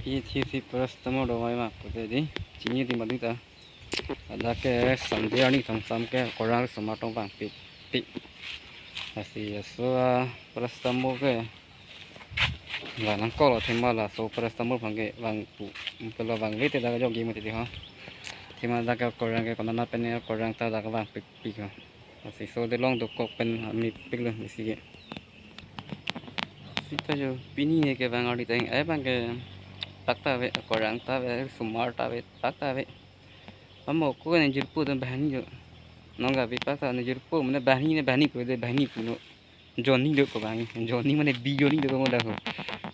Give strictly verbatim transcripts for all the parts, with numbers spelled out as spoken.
Pi thi si paracetamol dawai ma pute di. Chini di madu ta. Ada ke Sunday arni tong sam ke korang risomar tong vangpikpik. Lasi laso, ah, paracetamol ke vang nangkoklo, athema laso paracetamol abang ke vangpo. Pelo vangve te dak jok gi mati di ho. Athema dak ke korang ke konat pen korang ta dak vangpikpik ho. Lasi laso Dilong dokok pen amepiklo isi ke. Sita jo pini ne kevang arni teng, eh, abang ke pak ta ave, korang ta ave, risomar ta ave, pak ta ave. Amo ko ne jirpo dan banghini jo. Nonke abi pak ta ne jirpo, mane banghini ne banghini pu de banghini pulo. Jonni do ko banghini. Jonni mane bi jonni do ko mo dak ho.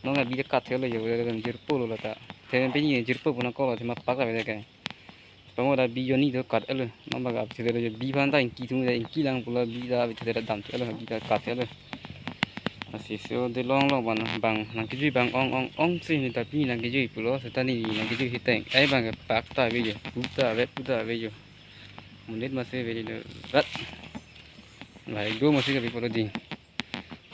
Nonke abi de kat thelo jo, jirpo lo lata. Te pini ne jirpo pu nangkoklo, athema pak ta ave ke. Pamo dak bi jonni do kat-etlo. Nonke abi thelo jo, bi aphan ta ingki thum, ingki lang pulo, bi ta abi thelo dam thelo, bi ta kat thelo. Lasi laso Dilong along abang, abang nangkejui abang ong ong ong si ne ta pini nangkejui pulo, seta ne nangkejui si teng. Eh, abang ke pak ta ave jo, pu ta ave, pu ta ave jo. Monit masi ave jo, rat. Bhai go masi ke pi pulo di.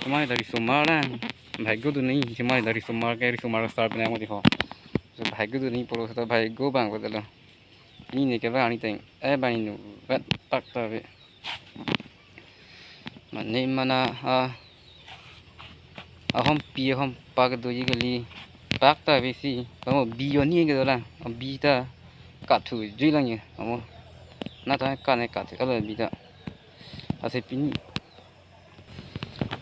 Chomai dak risomar lang. Bhai go do ne, chomai dak risomar ke, risomar star pen mati ho. So bhai go do ne pulo, seta bhai go abang putelo. Pini ne kevang arni teng, eh, abang inutvet pak ta ave. Mane mana, ah, ahom pi ahom pak doji kali, pak ta ave si. Pamo bi jonni ke dolang, bi ta kat thujui lang jo. Amo na ta kat ne kat thu, alo bi ta. Lasi pini,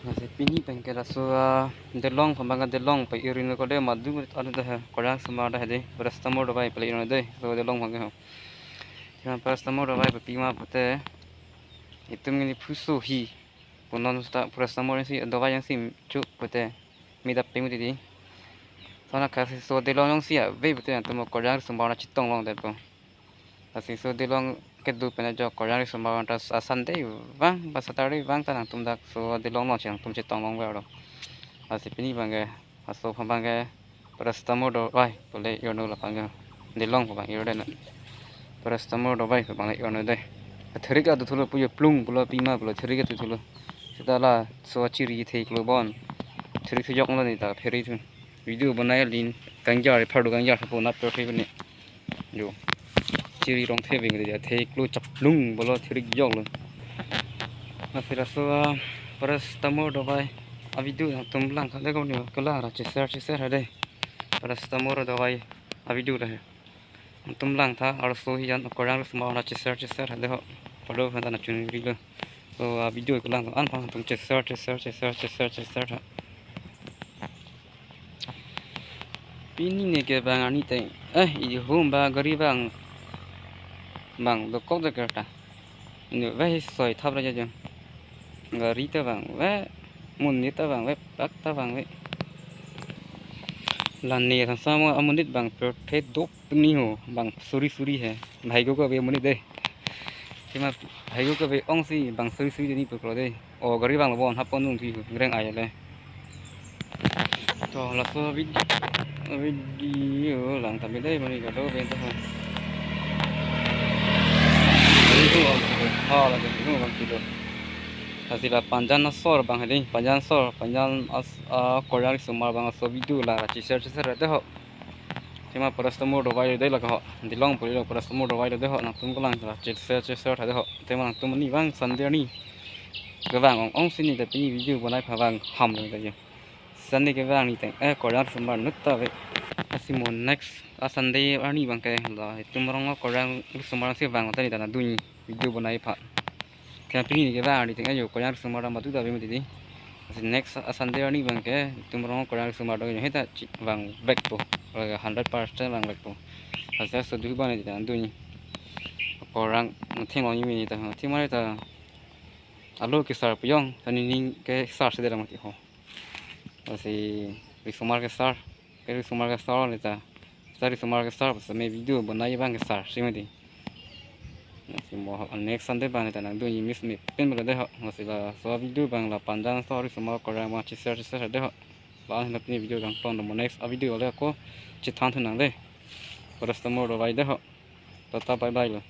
lasi pini pen ke laso, ah, Dilong abang ke Dilong pen irin ko de madu anu de he, korang risomar de he de, paracetamol dawai pale irin de, laso Dilong abang ke ho. Athema paracetamol dawai papi ma pute, itum neli phuso hi, punon seta paracetamol si dawai jongsi cho pute, me ta peng mati di. Sona kasi laso Dilong jongsi ave pute, nangtum korang risomar nangchetong longdet po. Lasi laso Dilong kedo pen ajok korang risomar ta a Sunday vang, ba Saturday vang ta nangtum dak laso Dilong along si nangtum chetong long vero. Lasi pini abang ke, laso abang ke paracetamol dawai pale irin lo abang ke. Dilong abang irin na. Paracetamol dawai abang irin de. Therik adu thulo pu jo, plung pulo, pima pulo, therik adu thulo. Seta laso chiri theklo bon. Therik thujok lo ne ta pheri thu. Video bonai lin kangjar, phardu kangjar sapo nat per ne. Jo. Chiri rong the ving de, theklo chaplung pulo therik joklo. Lasi laso, ah, paracetamol dawai a-video nangtum langtha de ko ne, kela ra che-share che-share de. Paracetamol dawai a-video de. Nangtum langtha, arloso hi jan korang risomar na che-share che-share de ho. Pado phanta na chungrilo. So, ah, video ko lang an aphan nangtum che-share che-share che-share che-share che-share tha. Pini ne kevang arni teng, eh, ihum ba gari abang, abang dokok dokok ta. Inutvet soi thap ra jo. Gari ta vangve, monit ta vangve, pak ta vangve. La ne thangsam amonit abang pirthe dopik ni ho, abang suri suri he. Bhai go kave amonit de. Athema bhai go kave ong si abang suri suri de ne pu pulo de. O gari abang lo bon hapon nung thi reng ai le. To laso vid-, video lang tame de mani kado ben to. Ini tu bang kilo. Ha, lagi ini bang kilo. Lasi la Panjan asor abang hedi, Panjan asor, Panjan as-, ah, korang risomar abang laso video la che-share che-share de ho. Athema paracetamol dawai de la ho. Dilong pulilo paracetamol dawai de ho, nangtum ko lang la che-share che-share tha de ho. Athema nangtum ni vang Sunday arni kevang ong ong si ne ta pini video bonai pha vang ham lo de. Sunday kevang arni teng, eh, korang risomar nut ta ave. Lasi mo next a-Sunday arni abang ke la itum rong korang risomar si vang ta ne ta nangdun video bonai pha. Athema pini ne kevang arni teng ajo korang risomar madu ta ave mati di. Lasi next a-Sunday arni abang ke itum rong korang risomar do he ta chi-, vangvekpo. Hundred percent vangvekpo. Lasi laso do abang ne ta nangdun. Korang theng long ni ta, thema ta alo kesar pu jong ta nening kesar si de la mati ho. Lasi risomar kesar, ke risomar kesar le ta. Seta risomar kesar, basa me video bonai abang kesar si mati. Lasi mo next Sunday abang ne ta nangdun, miss me pen bela de ho. Lasi laso video abang la Panjan asor risomar korang abang che-share che-share de ho. La-an la pini video kangton, mo next a-video le ko chethan thu nang de. Paracetamol dawai de ho. Tata, bye bye lo.